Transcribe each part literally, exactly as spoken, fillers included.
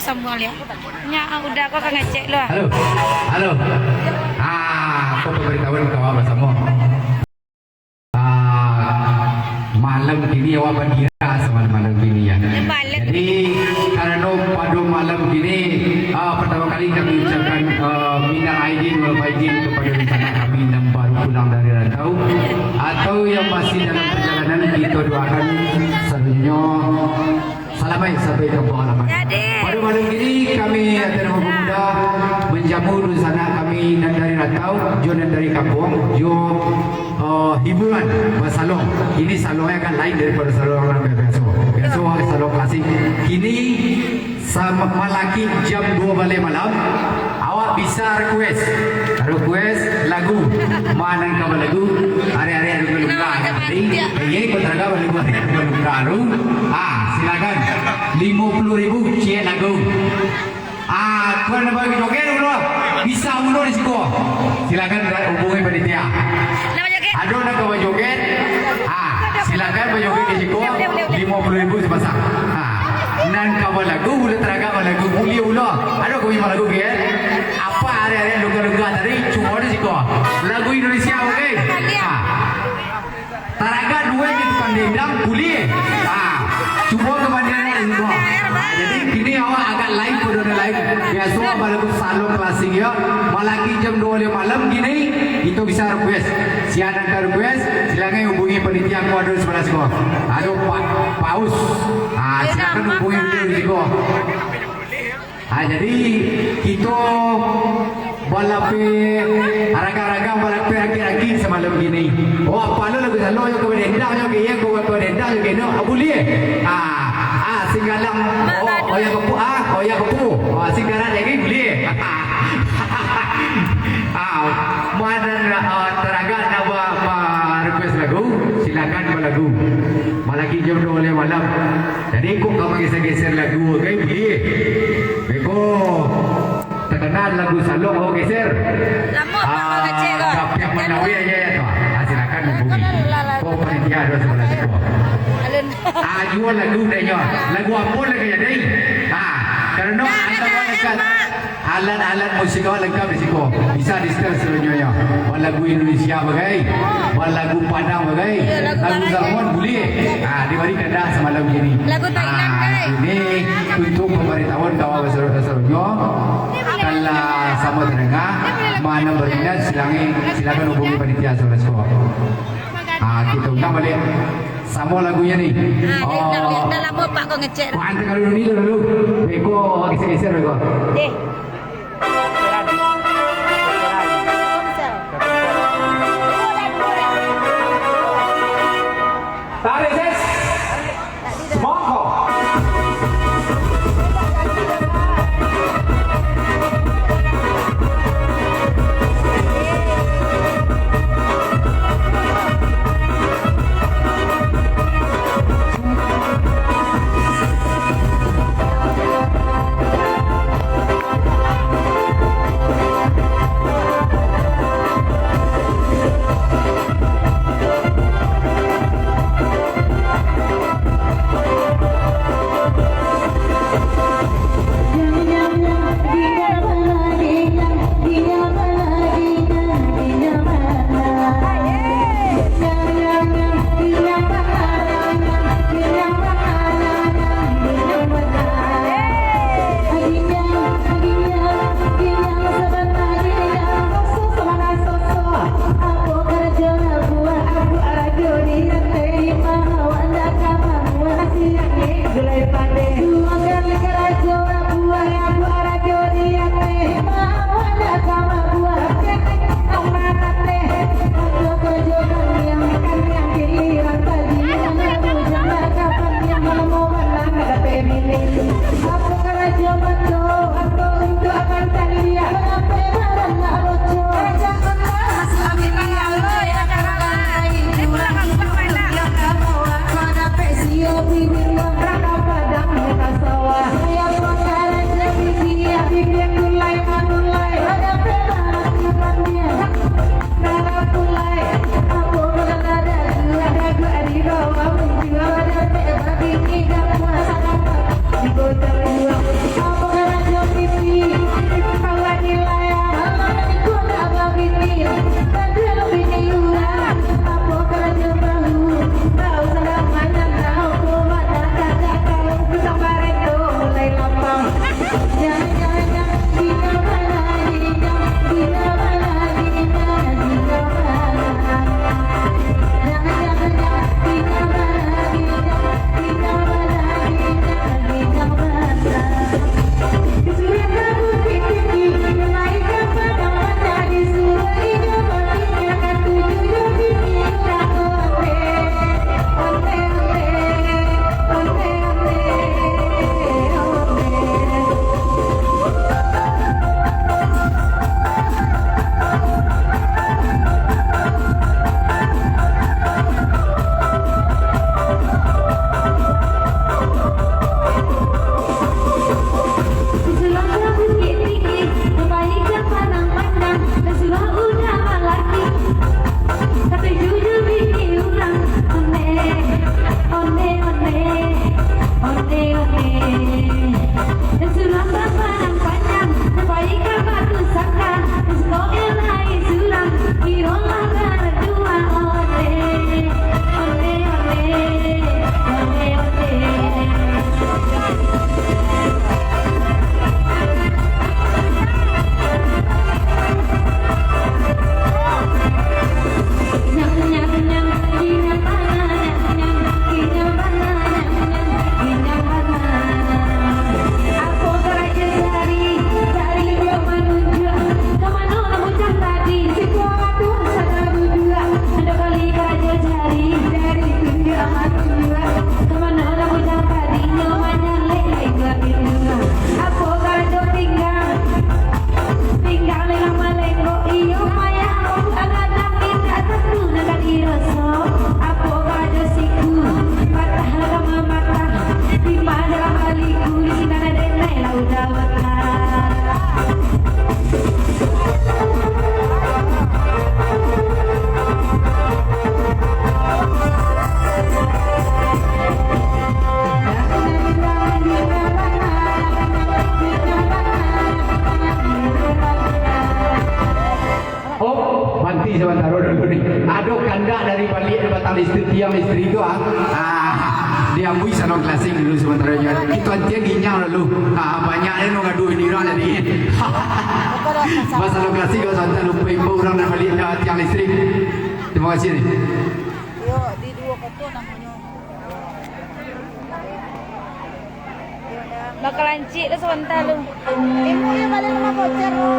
Sambung liak. Nya, ah, udah, ko ka ngecek lu, ah. Halo. Halo. Ah, ko pambaritahuan ka awak basamo. Ah, malam kini awak bagira sama malam kini, ya. Malam. Jadi, karano pado malam kini, ah, partamo kali kami ucapkan, ah, minal aidin wal faizin kapado dunsanak kami nan baru pulang dari rantau atau yang masih dalam perjalanan, kito doakan sadonyo salamaik sampai ka kampung halaman. Jadi. Pado malam kini kami Atenama Pemuda manjamu dunsanak kami nan dari rantau, jo nan dari kampuang, jo, eh, hiburan basalong. Kini salongnyo agak lain daripado salong nan biaso. Biaso salong klasik. Kini sa-, malakik jam duo baleh malam, awak bisa request. Request lagu. Ma nan ka balagu? Arek-arek ado ka lungga tadi. Iyo, ko taraga balagu, arek ado ka lungga tu. Ah, silakan. Limo puluah ribu, ciek lagu. Ah, tuan nan bajoget ulo. Bisa ulo di siko. Silakan hubungi panitia. Ado nan ka bajoget? Ah, silakan bajoget di siko. Limo puluah ribu sapasang. Ah, nan ka balagu, ulo taraga balagu. Buliah ulo. Ado ka balagu, kan? Apo arek-arek lungga-lungga tadi, cubo di siko. Lagu Indonesia, oke? Ah. Taragak duo di tukang dendang, buliah. Ah, cubo ka bandingan di siko. Ah, jadi kini awak agak lain, pado nan lain. Biaso balagu salong klasik, yo. Malakik jam duo baleh malam kini, kito bisa request. Sia nan ka request, silakan hubungi panitia ko ado di sabalah siko. Ado Pak Paus. Ah, silakan hubungi baliau di siko. Ah, jadi, kito balapeh aragang-aragang, balapeh rakik-rakik samalam kini. Oh, apo lo lagu salongnyo, ko dendang nyo, ko iyo, ko dendang nyo, ko ino, ah, buliah. Ah, ah, singgalang, oh, oh, yo, bapu-, ah, oh, yo, bapu-, ah, singgalang lagi, buliah. Ah, ma nan, ah, taragak nak ba-, ba-request lagu, silakan balagu. Malakik jam duo baleh malam. Jadi, kok ka bageser-geser lagu, kan, buliah. Beko, takana lagu salong awak geser. Lamo, Pak, ah, kalau cek, kok. Kapiak Manawi aja ya, toh. Ah, silakan hubungi. Kok panitia ado sabalah siko. Alun. Ah, juo lagu dek nyo. Lagu apo lai ka jadi? Ah, karano antaro dekat. Alat-alat musik awak lengkap di siko. Bisa di-setel sadonyo nyo. Balagu Indonesia bagai, balagu Padang bagai, lagu Salomon buliah. Ah, dibari kandah samalam kini. Lagu Thailand bagai. Ah, ini untuk pambaritahuan ka awak sadonyo. Kalau samo tadanga, ma nan baminat, silakan, silakan hubungi panitia sabalah siko. Ah, kito ulang baliak. Samo lagunyo ni. Ah, dah, dah, dah lamo Pak ko ngecek. Kau antar kalau ni dulu. Beko geser-geser beko. Deh. Tarik, ses. Semangka. Samantaro dulu ni. Ado kandak dari baliak batang listrik, tiang listrik tu, ah. Ah, diambuih salon klasik dulu samantaro nyo. Kito antian ginyang lalu. Ah, banyak ni nungadu ini urang jadi. Ba salon klasik kalau samantaro lupo imbau urang dari baliak, ah, tiang listrik. Terima kasih ni. Yo, di duo koto namonyo. Bakalancik tu sabanta tu. Ibu ni baliak rumah bocor tu.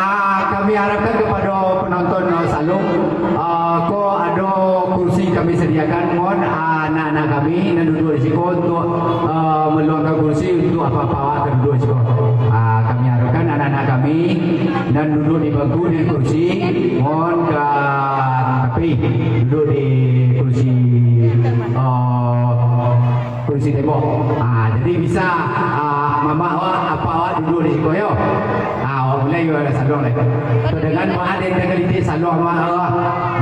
Ah, kami harapkan kepada penonton, ah, salon, ah, ko ado kursi kami sediakan, mohon, ah, anak-anak kami nan duduk di siko untuk, ah, meluangkan kursi untuk apa-apa awak ka duduk di siko. Ah, kami harapkan anak-anak kami nan duduk di bangku dan kursi, mohon ka tapi duduk di kursi, ah, kursi tembok. Ah, jadi bisa, ah, mamak awak, apak awak duduk di siko yo. Ah, awak mulai yo salon lai. Tu dengan baa den tangah litik salon awak, ah,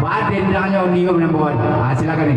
baa den dangnyo nyium nan bawah. Ah, silakan ni.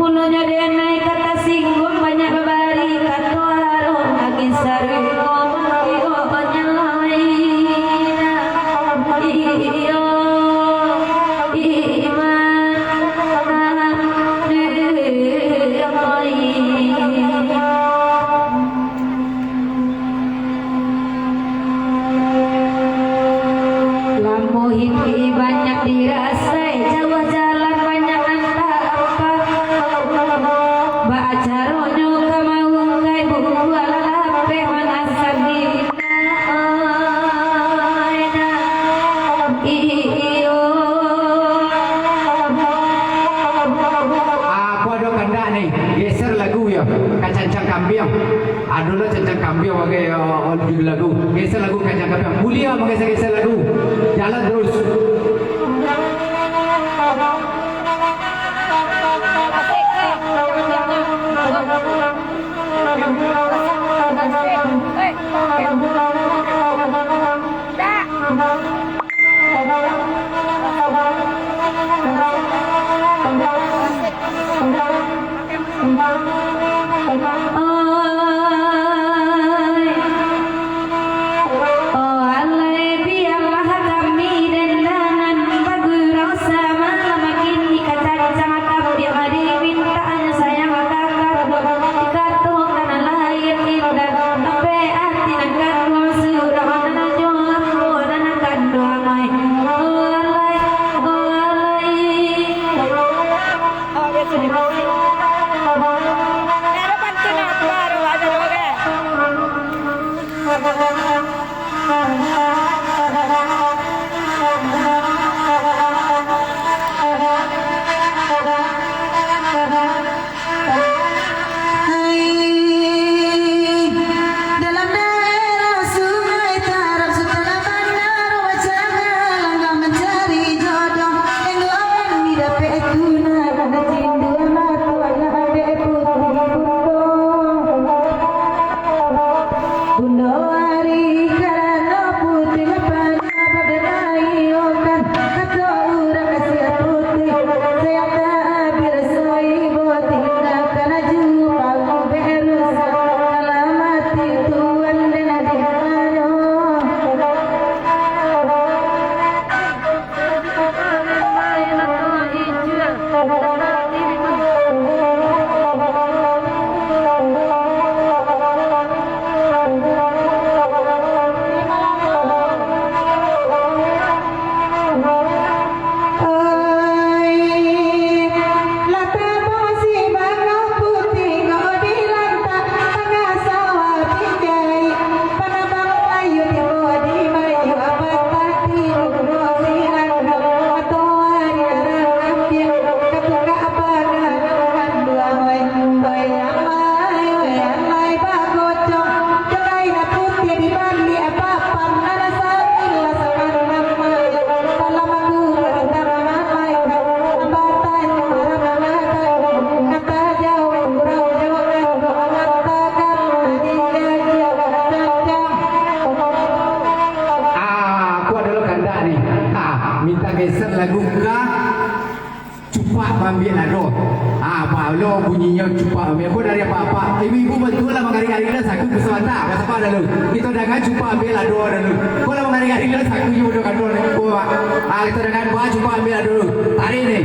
Ulunyo denai ka tasingguang, banyak babari kato harum, agiah sarugo mangkironyo lai. Iyo, iman. Lamun iduik banyak dirasai, jauah jalan banyak nan tampak. Baa caronyo ka maungkai buah lapeh mangasan di Iyo. Aku ado kandak ni, geser lagu yo, ka cancang kambiang. Ado lah cancang kambiang bagai, uh, judul lagu. Geser lagu ka cancang kambiang. Mulia manggeser-geser lagu. Jalan terus. Oh, alai bialah kami dandanan bagurau samalam, kini ka cancang kami dimintaan sayang kakak, dikatokan lain indah, tapi ati nan kanduang surang, nan jo ambo nan kanduang ai. Oh, alai, oh, alai. Hai, dalam daerah Sungai Tarab, Sultan Bandar, wajah langgang mancari jodoh. Tengok awan didapek tunangan, cindu mata anak dek putih bundo. Bundo ari karano putih, panyabab dek ayokan, kato urang kasiah putih, sayang tak abih rasoi boti, nak kana juo pagu berusaha, alamati tuan den di mano. Oi, lah tabasi bana putih ko di lantang, tangah sawah pinjai. Panabang layua tibo di mayua, patah tibo di langgang, matoari tarang ambiak, katukak pandangan dua, oi, oi, amai, oi, amai bagocok, jo kain putiah dibaliak papan, nan sakilas pandang maya, dalam gurun darah malaikat, hambatan darah malaikat, kata jauah gurau jauah, kata Ah, aku ado lo kandak ni. Ah, minta geser lagu ka Cupak Maambiak Lado. Ah, baa lo bunyinyo Cupak Maambiak. Ko dari apak-apak. Ibu-ibu bantulah manggarik-garik lah saku ka sabanta. Ka sapa dulu? Kito dangan Cupak Maambiak Lado dulu. Ko lah manggarik-garik lah saku jo bodoh kado ni. Ko, ah. Ah, kito dangan baa Cupak Maambiak Lado dulu. Tarik ni.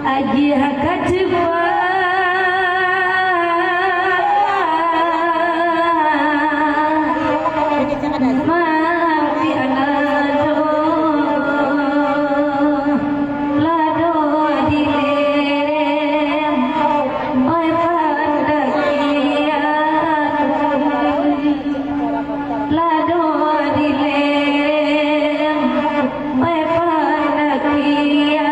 Agiah ka cepat maambiak lado, lado di lereng, oi pandakian. Lado di lereng, oi pandakian.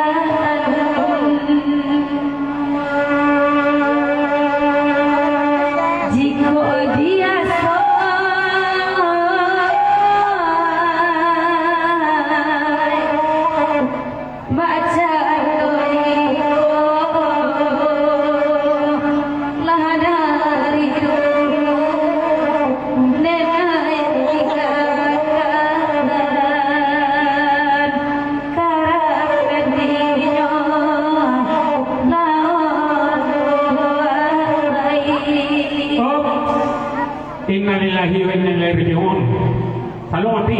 Jikok biaso, Bak cando iko lah dari dulu, nenek tinggakan karang dinyo lawan buah baik. Ops. Innalillahi wa inna ilaihi raji'un. Salong mati.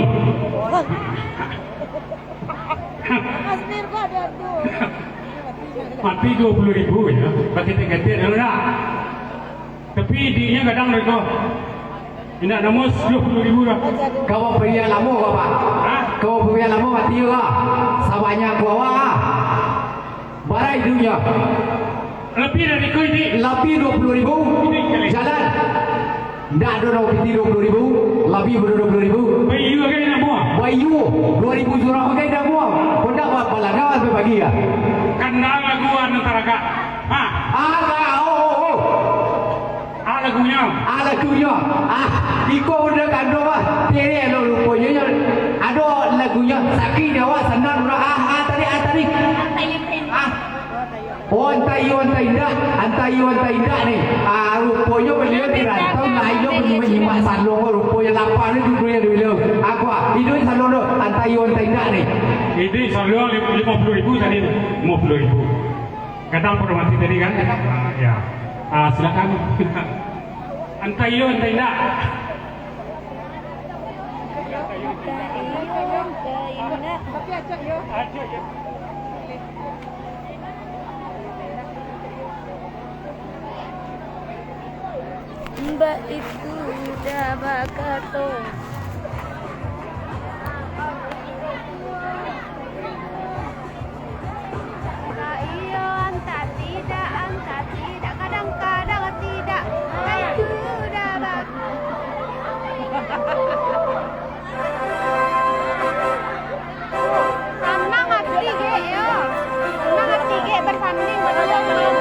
Mati dua puluh ribu ya. Pakai tiket dia dah. Tapi idiknya kadang mereka indak namo dua puluh ribu dah. Kau beri yang lama kau, Pak? Hah? Kau beri yang lama mati kau. Sabanyak kau awak. Barai dunia. Lebih dari ko, Dik. Lebih dua puluh ribu. Jalan. Ndak ado dong piti dua puluh ribu. Lebih pado dua puluh ribu. Bayu agai ndak muah. Bayu. Dua ribu surang agai ndak muah. Kau ndak ba-, balagau sampai pagi ya? Kandang lagu anu taragak. Ha. Alah, oh, oh, oh. Ah, lagunyo. Ah, lagunyo. Ah, iko udah kado, ah. Tere lo ruponyo, ado lagunyo. Sakik nyawa, sanang urang. Ah, ah, tarik, ah, tarik. Ah. Oh, antah iyo, antah indak. Antah iyo, antah indak ni. Ah, ruponyo baliau di rantau, nah, iyo manyimak-nyimak salong, ruponyo lapar ni duduaknyo di bilo. Aku, ah, iduik salong tu, antah iyo, antah indak ni. Iduik salong lim-, limo puluah ribu tadi, limo puluah ribu. Kadang pado mati tadi kan? Ah, ya. Ah, silakan. Antah iyo, antah indak. Antah iyo, antah indak. Mbak itu udah bakato. Antah iyo, antah tidak, antah tidak, kadang-kadang tidak. Antah itu udah bakato. Sanang ati gek, yo. Sanang ati gek bersanding, bersanding.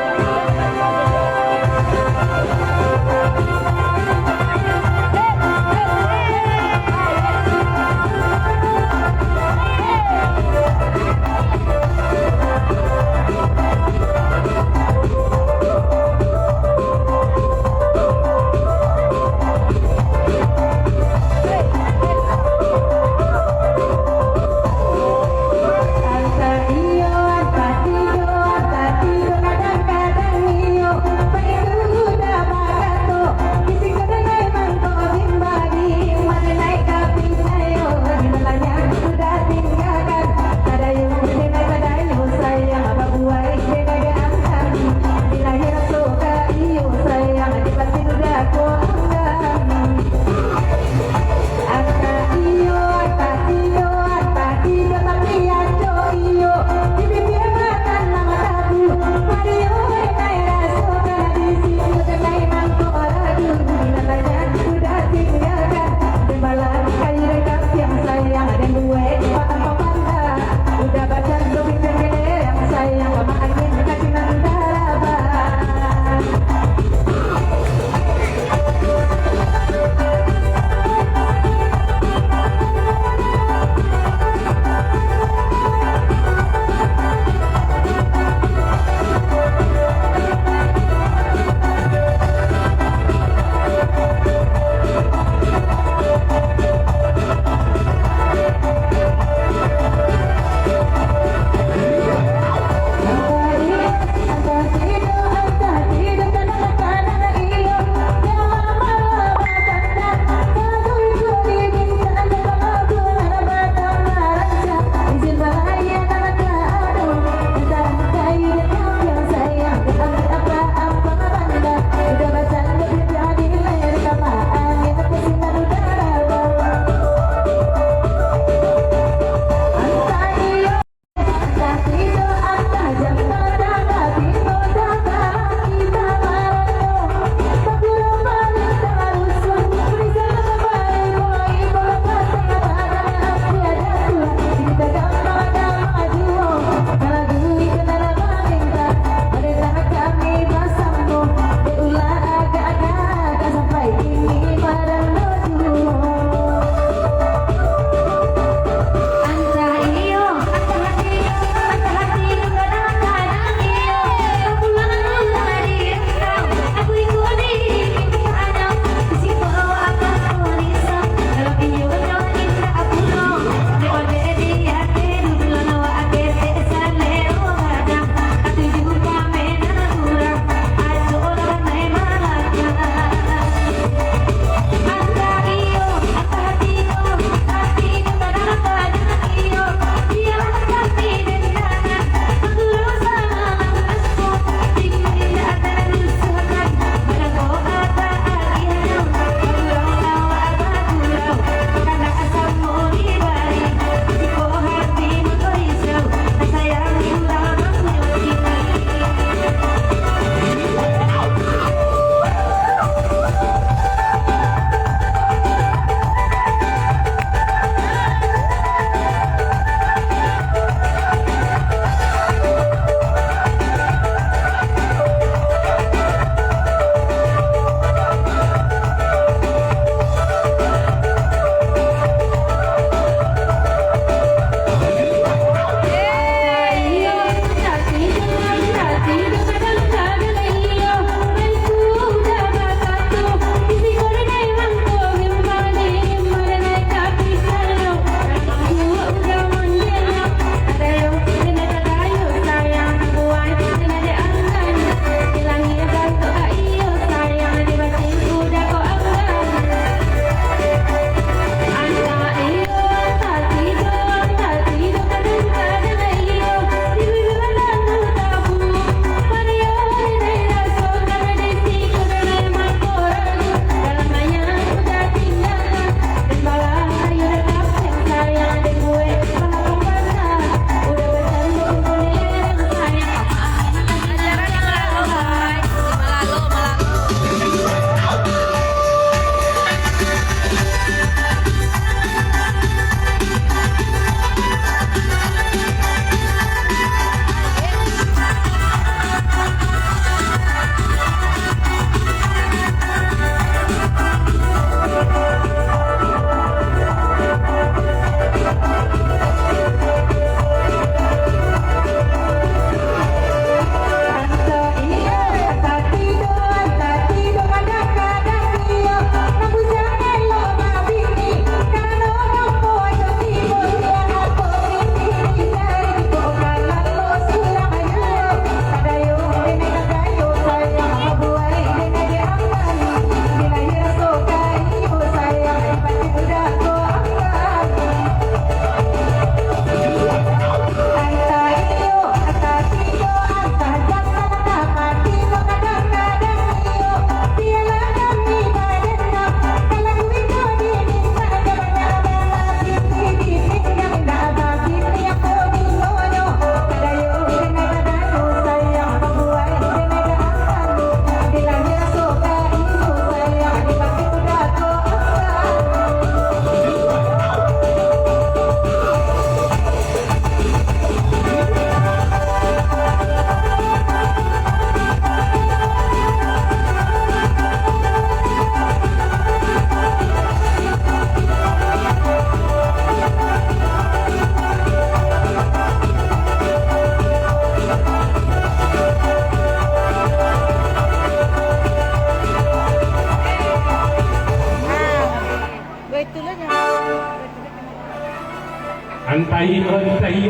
Tahi,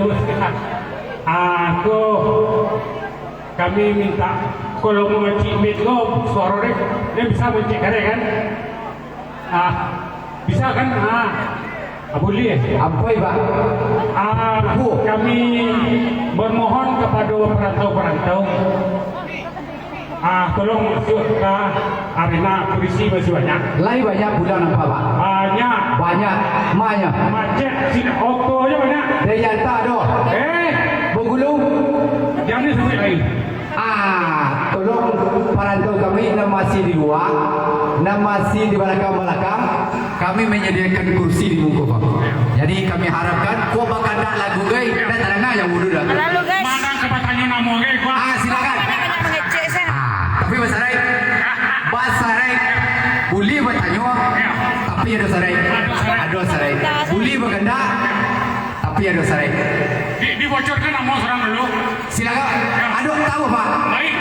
ah, ko kami minta, kalau mangecek mic ko, suaro dek, den bisa mangecek kareh kan? Ah, bisa kan? Ah, ah, buliah. Ampoi, Pak. Ah, kami bermohon kepada perantau-perantau. Ah, tolong masuk ka arena, kurisi masih banyak. Lai banyak pulang nampak, Pak. Banyak. Banyak. Maknyo. Macet, sini oto aja banyak. Dari Anta ado. Eh. Bengkulu. Jangan sampai lain. Ah, tolong parantau kami nan masih di lua, nan masih di balakang-balakang, kami manyadiakan kursi di muko, Pak. Jadi kami harapkan, kok bakandak lagu, gai, dah tadanga yang mudo dah. Lalu, guys. Mana ka batanyo namo, gai, Pak? Ah, silakan. Banyak-banyak mangecek, sah. Ah, tapi basaraik, basaraik, buliah batanyo, tapi ado saraik. Ado saraik. Ado saraik. Buliah bakandak, tapi ado saraik. Di, dibocorkan namo surang dulu. Silakan. Ado tahu, Pak? Baik.